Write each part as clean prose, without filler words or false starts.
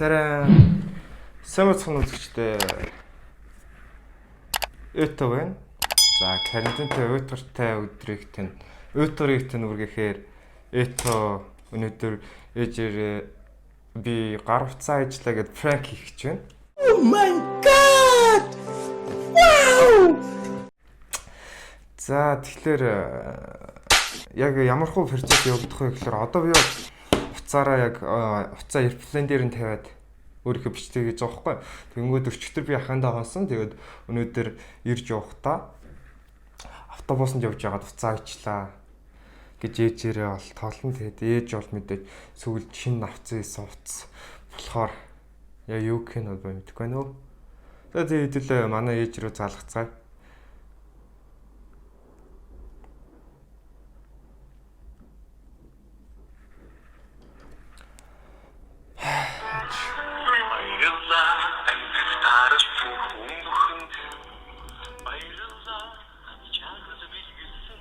Царай сайн бацхан үзэгчдээ Өтө байна. За карантинтай уйтгартай өдрийг тань уйтгарыг тань үргэхээр Өтө өнөөдөр ээжээрээ би гар утсаа ажиллаа гэд пранк хийх гэж байна. Oh my god! Wow! За тэгэхээр яг ямархуу процесс явагдах вэ гэхээр одоо би бол утсаараа яг утсаа airplane дээр нь тавиад өөрийнхөө бичлэг хийж байгаа байхгүй. Тэгэнгүүт өчигдөр би ахандаа хонсон. Тэгээд өнөөдөр ирж явахдаа автобусанд явж байгаад утсаа ичлаа гэж ээжээрээ бол тоолно. Тэгээд ээж бол мэдээж сүүлд шинэ авцсан байсан утас болохоор яа юу гэх нь бол мэдэхгүй байна өө. За тэгээд хэдүүлээ манай ээж рүү залгацгаая. Баярлалаа амьд таарсан хүн бүхэнд. Баярлалаа чаргал бэлгэлсэн.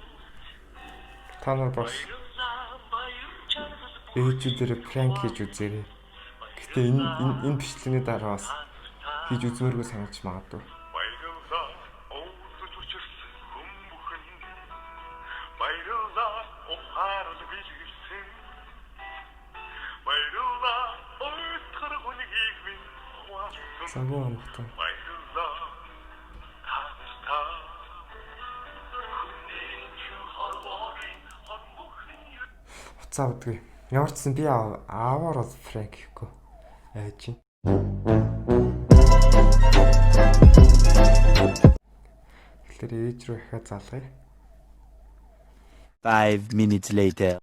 Та нар бас Баярлалаа баяр чаргал ээжүүдээрээ пранк хийж үзээрэй. Гэтэ энэ энэ энэ бичлэгийн дараа бас хийж үзмээргүй санагдаж магадгүй. Баярлалаа уулзаж учирсан хүн бүхэнд. Баярлалаа ухаарл бэлгэлсэн. Баярлалаа уйтгар хүнхийг минь хуваалцсан. Загуу амхтай. Баярлалаа та нартай. Хүнээ хорвогийн хон бүхэн Утсаа авдгийг. Ямар ч сан би аавар бол пранк хийхгүй. Айж. Тэгэхээр ээж рүү ихэ залгая. 5 minutes later.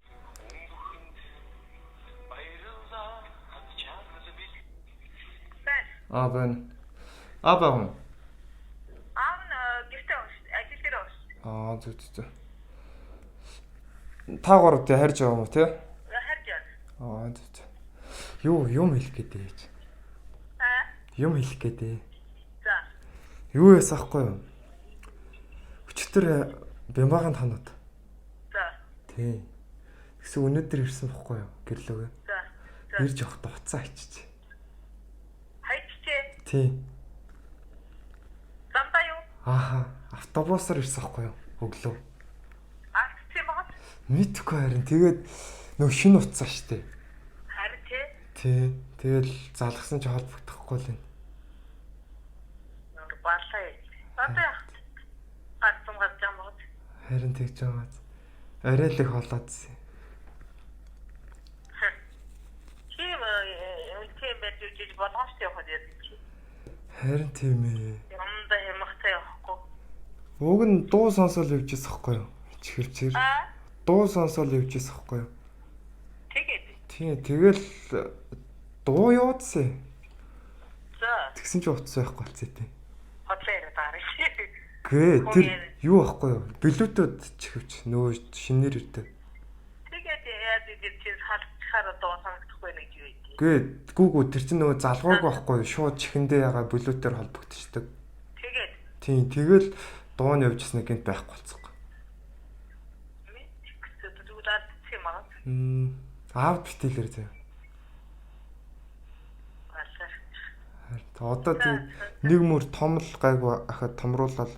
Баярлалаа чаргал бэлгэлсэн. Аа байна. Аа байна. Аав нь гэртээ явна шүү дээ. Ажил дээр явна шүү дээ. Аа зүг зүг зүг. Та гурав тий харж байгаа юм уу тий? Харж явна. Аа зүг зүг. Юу юм хэлэх гээд ээж. Аа. Юм хэлэх гээд ээ. За. Юу яасан ахгүй юу? Өчтөр Бямбагийн танууд. За. Тий. Тэгсэн өнөөдөр ирсэн бохгүй юу? Гэрлөөгөө. За. За. Ирж явахдаа уцаа хичиж. Хайччээ. Тий. Замдаа юу? Ааха, автобусаар ирсэн ахгүй юу? Өглөө. Алдсан юм байна. Мэдхгүй харин тэгээд нөө шинэ утсаа штэ. Харин тий. Тий. Тэгэл залгасан чи холбогдохгүй л юм. Нүр балаа. Одоо яах вэ? Гарцсан гарч байгаа юм байна. Харин тэгж байгаа. Арай л их холоодсэн. Тийм тийм байж үжиж болгоомжтой явах юм чи. Харин тийм ээ. Юмдаа хямхтай явахгүй. Уг нь дуу сонсоол явж байсан хгүй юу? Чихвчээр. Аа. Дуу сонсоол явж байсан хгүй юу? Тэгээд. Тий, тэгэл дуу явуулсан. За. Тэгсэн чи утас байхгүй болцсон тий. Хотлоо яриад байгаа юм. Гэ тэр юу байхгүй юу? Bluetooth чихвч нөө шинээр ирдэг. Тэгээд яа тэр чи салчихаар дуу санагдахгүй нэг юу юм. Гэ гүү гүү тэр чинь нөгөө залгууг байхгүй юу? Шууд чихэндээ ягаа Bluetooth-ээр холбогдчихдаг. Тэгээд. Тий, тэгэл дуу нь явжсэн гинт байхгүй болцсон. Мэдчихсэн зүгээр алдсан юм аа. Мм аав битээлэр заяа. Балаа. Харин одоо тий нэг мөр том л гайгүй ахад томруулаад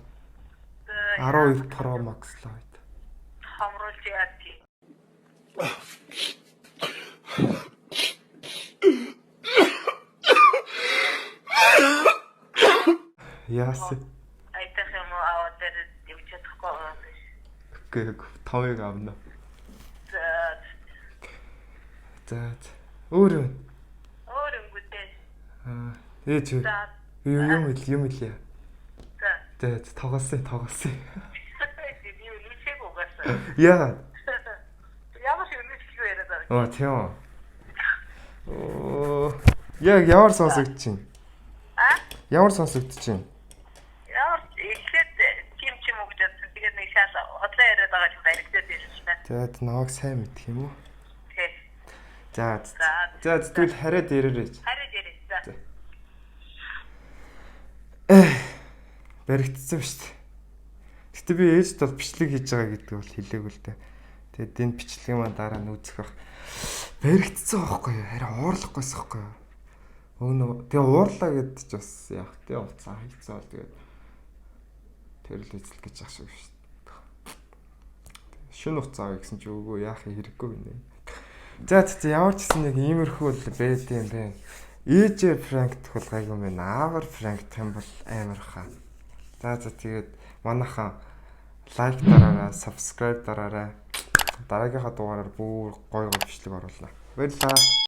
12 Pro Max л байд. Томруулж яа тий. Яасан? Айтах юм уу аваад дээр явж чадахгүй байгаа юм. Үгүй томыг авна. За За. за. Өөр юу? өөр өнгөтэй. Аа ээж юу За юм хэл юм хэлье. за. За за, тоглосон тоглосон. Би юу нүшээг угаасаа. Яа. Ямар шиг нүшгүй яриад байгаа. Оо тийм үү. Оо яг ямар сонсогдож байна? А? Ямар сонсогдож байна? Ямар эхлээд тим ч юм уу гэж бодсон. Тэгээд нэг шал хотлоо яриад байгаа юм баригдаад байсан шнэ. За намайг сайн мэдх юм уу? Тий. За За. за тэгвэл хараад ирээрэй. Хараад яриа. За. Баригдсан шүү дээ. Гэтэ би ээжд бол бичлэг хийж байгаа гэдэг бол хэлээгүй л дээ. Тэгээд энэ бичлэгийн маань дараа нь үзэх бах. Баригдсан байхгүй юу? Харин уурлахгүйс байхгүй юу? Өгнө тэгээ уурлаа гэд ч бас яах те, уцаа хайцаа бол тэгээд тэр л эзэл гэж ах шиг шүү дээ. Шүн уцаа гэсэн чи үгүй, яах хэрэггүй гинэ. За за, ямар ч гэсэн нэг иймэрхүү л байд юм байна. Ээжээ prank дах бол гайгүй юм байна. Аавар prank дах юм бол амар хаа. За за, тэгээд манайхан like дараарай, subscribe дараарай. Дараагийнхаа дугаараар бүр гоё гоё бичлэг оруулна. Баярлалаа.